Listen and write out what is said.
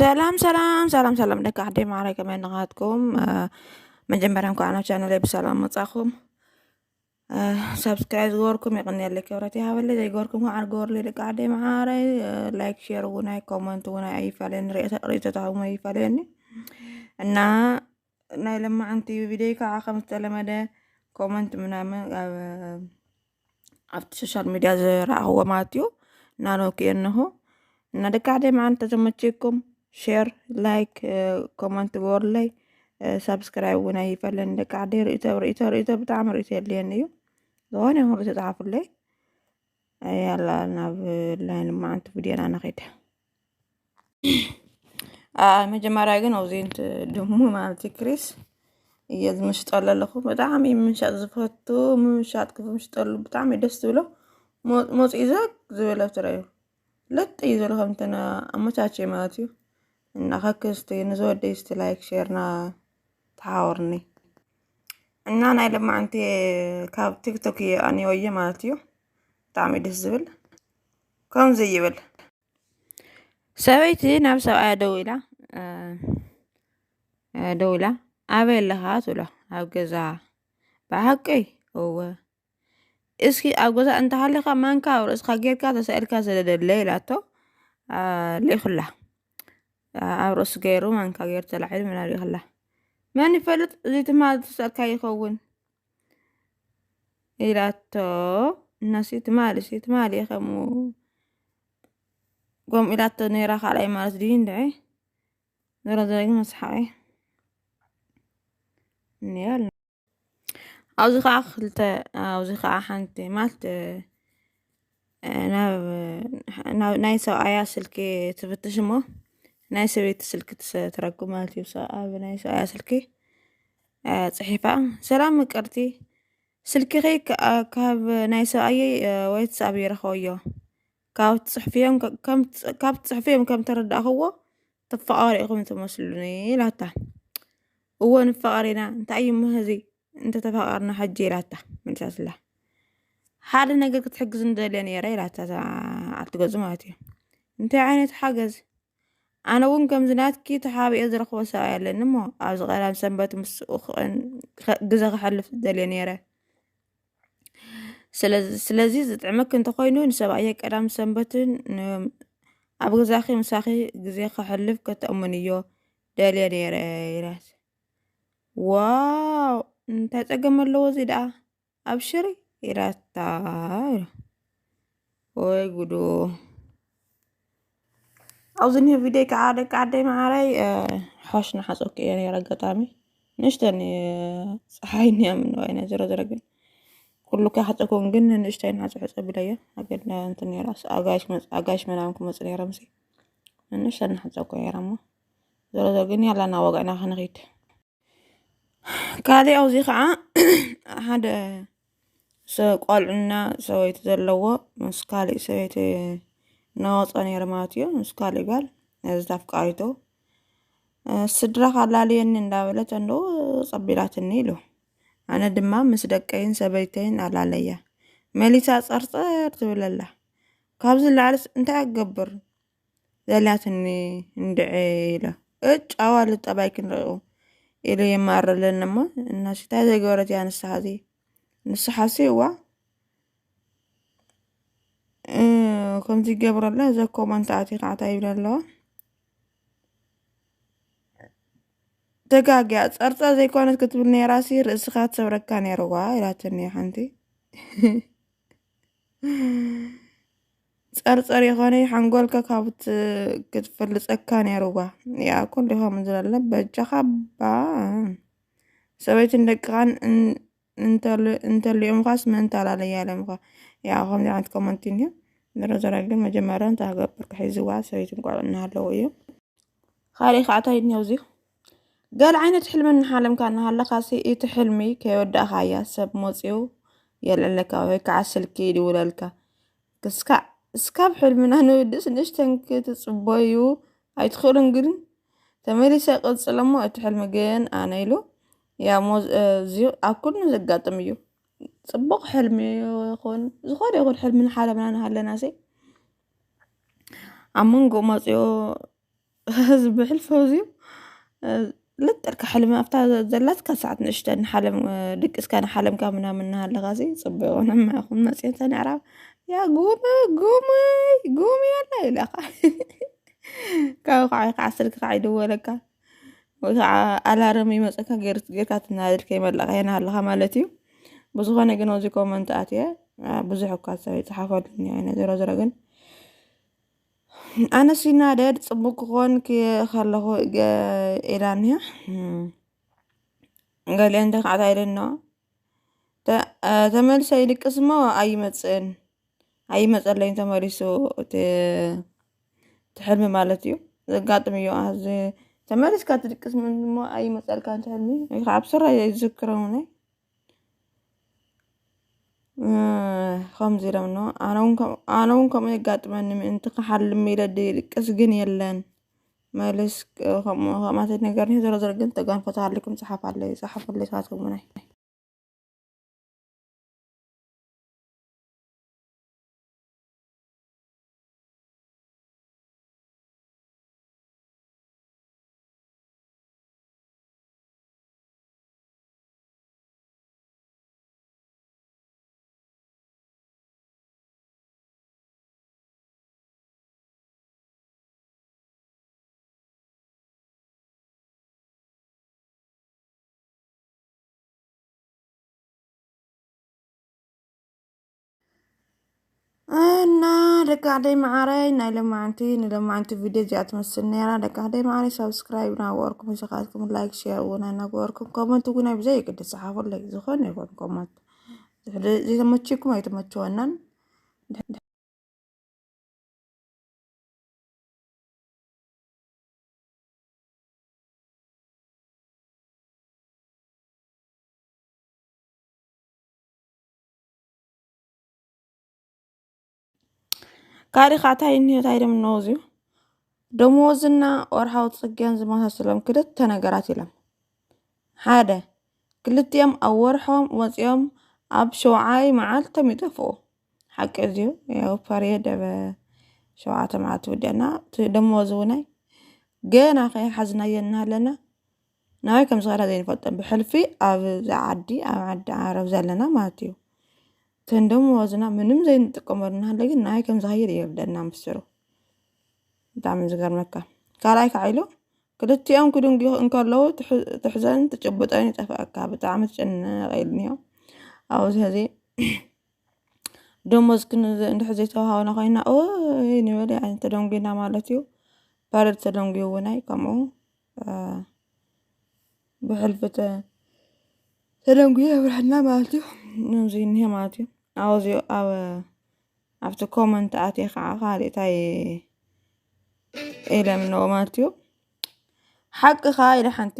ሰላም ሰላም ሰላም ሰላም፣ ደቂ ዓደይ ማዕረ፣ ከመይ ንኻትኩም? መጀመርያ እንኳዕ ናብ ቻነለይ ብሰላም መጻኹም። ሳብስክራይብ ዝገበርኩም የቐንየለይ፣ ክብረት ይሃበለይ። ዘይገበርኩም ከዓ ግበሩለይ፣ ደቂ ዓደይ ማዕረይ። ላይክ፣ ሼር እውን ኣይ ኮመንት እውን ኣይ ኣይፋለየኒ፣ ርእይቶ- ርእይቶታትኩም ኣይፋለየኒ። እና ናይ ለማዓንቲ ቪድዮ ከዓ ከም ዝተለመደ ኮመንት ምናምን ኣብ ኣብቲ ሶሻል ሚድያ ዝረኣኽዎ ማለት እዩ። እናነኩ እየ እነሆ። እና ደቂ ዓደይ ማዕረ እንተተመቸኩም ሼር፣ ላይክ፣ ኮመንት ግበሩለይ። ሳብስክራይብ እውን ኣይፈለን ደቂ ዓደይ። ርእይቶ ርእይቶ ርእይቶ ብጣዕሚ ርእይቶ የድልየኒ እዩ። ዝኾነ ይኹን ርእይቶ ጸሓፉለይ። ያላ ናብ ናይ ለማዓንቲ ቪድዮና ንኸይድ። መጀመርያ ግን ኣብዚ ድሙ ማለት ክሪስ እየ ዝምሽጠሉ ኣለኹ። ብጣዕሚ ምምሻጥ ዝፈቱ፣ ምምሻጥ ክምሽጠሉ ብጣዕሚ ደስ ዝብሎ። ሞ- መፂኡ ዘግ ዝበለ ትረዩ ለጥ እዩ ዘሎ ከምተን ኣመቻቸ ማለት እዩ። እና ከክስቲ ንዝወደይ ስቲ ላይክ ሼርና ተሓወርኒ። እና ናይ ለማዓንቲ ካብ ቲክቶክ እየ ኣንዮየ ማለት እዩ። ብጣዕሚ ደስ ዝብል ከምዚ ይብል። ሰበይቲ ናብ ሰብኣያ ደው ኢላ፣ እ፣ እ፣ ደው ኢላ፣ "ኣበይ ኣለኻ?" ትብሎ። "ኣብ ገዛ." "ብሓቂ?" "እወ." "እስኪ ኣብ ገዛ እንተሃሊኻ ማንካ ኣብ ርእስኻ ጌርካ ተሳኢልካ ስደደለይ" ኢላቶ። ኣ፣ ልኢኹላ። ኣ፣ ኣብ ርእሱ ገይሩ ማንካ ገይሩ ተላዒሉ ምናምን ልኢኹላ። "መን ይፈልጥ እዚ ትማል ዝተሳእልካ ይኸውን?" ኢላቶ። እናሲ ትማል ሲ ትማል እየ ከምኡ ጎም ኢላቶ ነይራ ካልኣይ ማለት ድዩ እንድዒ? ዞሮ ዞሮ ግን መስሓቂ እኒኦ ኣሎ። ኣብዚ ከዓ ክልተ፣ ኣብዚ ከዓ ሓንቲ ማለት፣ እ፣ ናብ፣ ናብ ናይ ሰብኣያ ስልኪ ትፍትሽ እሞ ናይ ሰበይቲ ስልኪ ትስ-፣ ትረክብ ማለት እዩ። ሰ-፣ ኣብ ናይ ሰብኣያ ስልኪ፣ እ፣ ጽሒፋ፣ "ሰላም ምቅርቲ፣ ስልኪኺ ከ-፣ ካብ ናይ ሰብኣየይ፣ እ፣ ወትስኣፕ ይረኸበዮ። ካብ ትጽሕፍዮም ከ-፣ ከም ትጽ-፣ ካብ ትጽሕፍዮም ከም ተረዳእኽዎ ትፋቐሩ ኢኹም ትመስሉኒ" ኢላታ። "እወ ንፋቐር ኢና፣ እንታይ እዩ እሞ እዚ እንተተፋቐርና ሕጂ?" ኢላታ መሊሳትላ። "ሓደ ነገር ክትሕግዝኒ ደልየ ነይረ" ኢላታ እታ ዓርኪ ገጹ ማለት እዩ። "እንታይ ዓይነት ሓገዝ?" "ኣነ እውን ከምዚ ናትኪ ተሓቢኤ ዝረኽቦ ሰብኣይ ኣለኒ እሞ ኣብዚ ቀዳም ሰንበት ምስኡ ክቕን-፣ ክኸ-፣ ግዜ ከሕልፍ ደልየ ነይረ። ስለዚ፣ ስለዚ ዝጥዕመኪ እንተኾይኑ ንሰብኣየ ቀዳም ሰንበትን ን-፣ ኣብ ገዛኺ ምሳኺ ግዜ ከሕልፍ ከተእምንዮ ደልየ ነይረ" ኢላት። "ዋው፣ እንታይ ጸገም ኣለዎ እዚ ደኣ? ኣብሽሪ" ኢላታ። ወይ ጉዱ። ኣብዚ ኒህ ቪድዮ ከዓ ደቂ ዓደይ መዓረይ፣ እ፣ ሓሽ ንሓፀኩ እየ ነይረ። ኣጋጣሚ ንእሽተን፣ እ፣ ፀሓይ እኒኣ ምንዋይ ናይ ዝሮ ዝሮ ግን ኩሉ ከይሓፀኩም ግን ንእሽተይ ንሓፀ ሕፀ ብለየ። ኣገዳ እንትን ነይራ። ኣጋሽ መፅ-፣ ኣጋሽ ምናምን ክመፁ ነይሮም ሲ ንእሽተን ንሓፀኩ ነይረ እሞ ዝሮ ዝሮ ግን ያላ ናብ ወግዕና ክንኸይድ። ካሊእ ኣብዚ ከዓ ሓደ ሰ-፣ ቆልዑና ሰበይቲ ዘለዎ ምስ ካሊእ ሰበይቲ እናወፀ ነይሩ ማለት እዩ። ምስ ካሊእ ጓል ነዚ ኣፍቃሪቱ፣ እ፣ ስድራኻ ኣላለየኒ እንዳበለት እንዶ ጸቢላትኒ ኢሉ። ኣነ ድማ ምስ ደቀይን ሰበይተይን ኣላለያ። መሊሳ ጸርጸር ትብል ኣላ። ካብዚ ንላዕሊስ እንታይ ክገብር? ዘላትኒ እንድዒ ኢለ፣ "እጭ ኣዋልድ ጠባይ ክንሪኡ" ኢሉ የማርረለኒ እሞ፣ እናስ እንታይ ዘይገበረት እያ ንስሓ እዚ? ንስሓሲ እዋ፣ እ፣ ከምዚ ይገብረላ፣ እዛ ኮመንት ኣትዩ ከዓ እንታይ ይብል ኣለዋ? ተጋግያ፣ ጸርጸር ዘይኮነት ክትብል ነይራሲ፣ ርእስኻ ትሰብረካ ነይርዋ ኢላትኒ ሓንቲ። ጸርጸር ይኾነ ሓንጎልካ ካብ ት-፣ ክትፈልጸካ ነይርዋ። ያ፣ ኩሉ ከምኡ ዝበለ በጃኻ ባ። ሰበይትን ደቅኻን እን-፣ እንተል-፣ እንተልዮምኻስ ምእንቲ ኣላለያ ኢሎምኻ። ያ፣ ከምዚ ዓይነት ኮመንት እንድዩ። ዝሮ ዝሮ ግን መጀመርያ እንታይ ክገብር ክሒዝዋ ሰበይትን ቆልዑ እናሃለዉ እዩ። ካልእ ከዓ እንታይ እኒኦ እዚ? ገለ ዓይነት ሕልሚ እናሓለምካ እናሃለኻሲ እቲ ሕልሚ ከይወዳእኻያ ሰብ መፂኡ የልዕለካ ወይ ከዓ ስልኪ ይድውለልካ። ክስካዕ እስካብ ሕልምና ንውድእስ ንእሽተን ክትፅበዩ ኣይትኽእሉን ግን ተመሊሰ ቀፅሎ እሞ እቲ ሕልሚ ግን ኣነ ኢሉ ያ ሞዝ-፣ እዚ ኣብ ኩሉ ዘጋጥም እዩ። ፅቡቕ ሕልሚ ይኹን ዝኾነ ይኹን ሕልሚ ንሓለምና ንሃለናሲ ኣብ መንጎ መፂኡ እዚ ብሕልፊ ኣውዝዩ፣ እ፣ ልጥ ኢልካ ሕልሚ ኣብታ ዘላትካ ሰዓት ንእሽተን ሓለም፣ እ፣ ድቅስካ ንሓለምካ ምናምን እናሃለኻ ሲ ጽቡቕ ይኾን። እማ ይኹን መጽየን ተነዕራብ፣ "ያ ጉሚ፣ ጉሚ፣ ጉሚ ኣላ" ይብለካ። ካብኡ ከዓ፣ ከዓ ስልኪ ከዓ ይድወለካ። ወይ ከዓ ኣላርም ይመጸካ፣ ገይር-፣ ጌርካ ትናደድ ከይመለእካ የናሃለኻ ማለት እዩ። ብዝኾነ ግን ኣብዚ ኮመንት ኣትየ፣ እ፣ ብዙሕ እኳ ሰብ ይጽሓፈሉኒ ኣይነ፣ ዞሮ ዞሮ ግን ኣነስ ይናደድ ጽቡቅ ክኾን ክየ ከለኹ ገ-፣ ኢላኒ። እም፣ ገሊአን ተካዕታ ኢለኖ። ተ-፣ አ፣ ተመልሰ ይድቅስ እሞ ኣይመጽእን። ኣይመጸለይን ተመሊሱ እቲ፣ እቲ ሕልሚ ማለት እዩ። ዘጋጥም እዩ። ኣዚ ተመሊስካ ትድቅስ ምን-፣ እሞ ኣይመጸልካን እቲ ሕልሚ። ወይ ከዓ ኣብ ስራ ይዝክሮ እውን። እ፣ ከምዚ ኢሎም ነው። ኣነ እውን ከም-፣ ኣነ እውን ከምኡ የጋጥመኒ ምእንቲ ክሓልም ኢለ ድቅስ ግን የለን። መልስ፣ እ፣ ከምኡ፣ ከምኣተይ ነገር ነው። ዞሮ ዞሮ ግን ተጋንፎ ተሃሊኩም ጸሓፋለይ፣ ጸሓፉለይ ንሳትኩም እውን። እና ደቂ ዓደይ መዓረይ፣ ናይ ሎማዓንቲ፣ ንሎማዓንቲ ቪድዮ እዚኣ ትመስል ነይራ። ደቂ ዓደይ መዓረይ፣ ሳብስክራይብ እናገበርኩም፣ ንስኻትኩም ላይክ፣ ሼር እውን እናገበርኩም፣ ኮመንት እውን ኣብ ዘይግድስ ጸሓፉለይ። ዝኾነ ይኹን ኮመንት፣ ድሕሪ ዘይተመችኩም ኣይተመችወናን። ካሊእ ከዓ እንታይ እኒኦ፣ እንታይ ደም እነወዝዩ? ደሞዝና ወርሓዊ ጽግያን ዝመሳሰሎም ክልተ ነገራት ኢሎም። ሓደ፣ ክልቲኦም ኣብ ወርሖም ወጺኦም ኣብ ሸውዓይ መዓልቶም ይጠፍኡ። ሓቂ እዚዩ፣ ያው ፐርየድ ኣብ ሸውዓተ መዓልቲ ውድእና፣ እቲ ደሞዝ እውናይ ገና ከይሓዝናዮ እናሃለና፣ ናበይ ከም ዝኸዳ ዘይንፈልጦም። ብሕልፊ ኣብዚ ዓዲ፣ ኣብ ዓዲ ዓረብ ዘለና ማለት እዩ። እተን ደሞዝና ምንም ዘይንጥቀመሉ እናሃለ ግን ናበይ ከም ዝኸይድ የብለና ምስጢሩ። ብጣዕሚ ዝገርመካ። ካልኣይ ከዓ ኢሉ፣ ክልቲኦም ክድንጉዩ እንከለዉ ትሕ-፣ ትሕዘን ትጭብጦን ይጠፍኣካ። ብጣዕሚ ትጨነቕ ኢሉኒ እዮ። ኣብዚ ሕዚ ደሞዝ ክን-፣ እንድሕር ዘይተዋሃበና ኮይና፣ ኦይ ንበል፣ ያኒ ተደንጉና ማለት እዩ። ፓረድ ተደንጉዩ እውን ኣይ ከምኡ፣ እ፣ ብሕልፊ ተ-፣ ተደንጉዩ የብርሐና ማለት እዩ። እዚ እኒሀ ማለት እዩ። ኣብዚ ኣብ፣ ኣብቲ ኮመንት ኣትየ ከዓ ካልእ እንታይ ኢለ ምነዎ ማለት እዩ። ሓቅኻ ኢለ ሓንቲ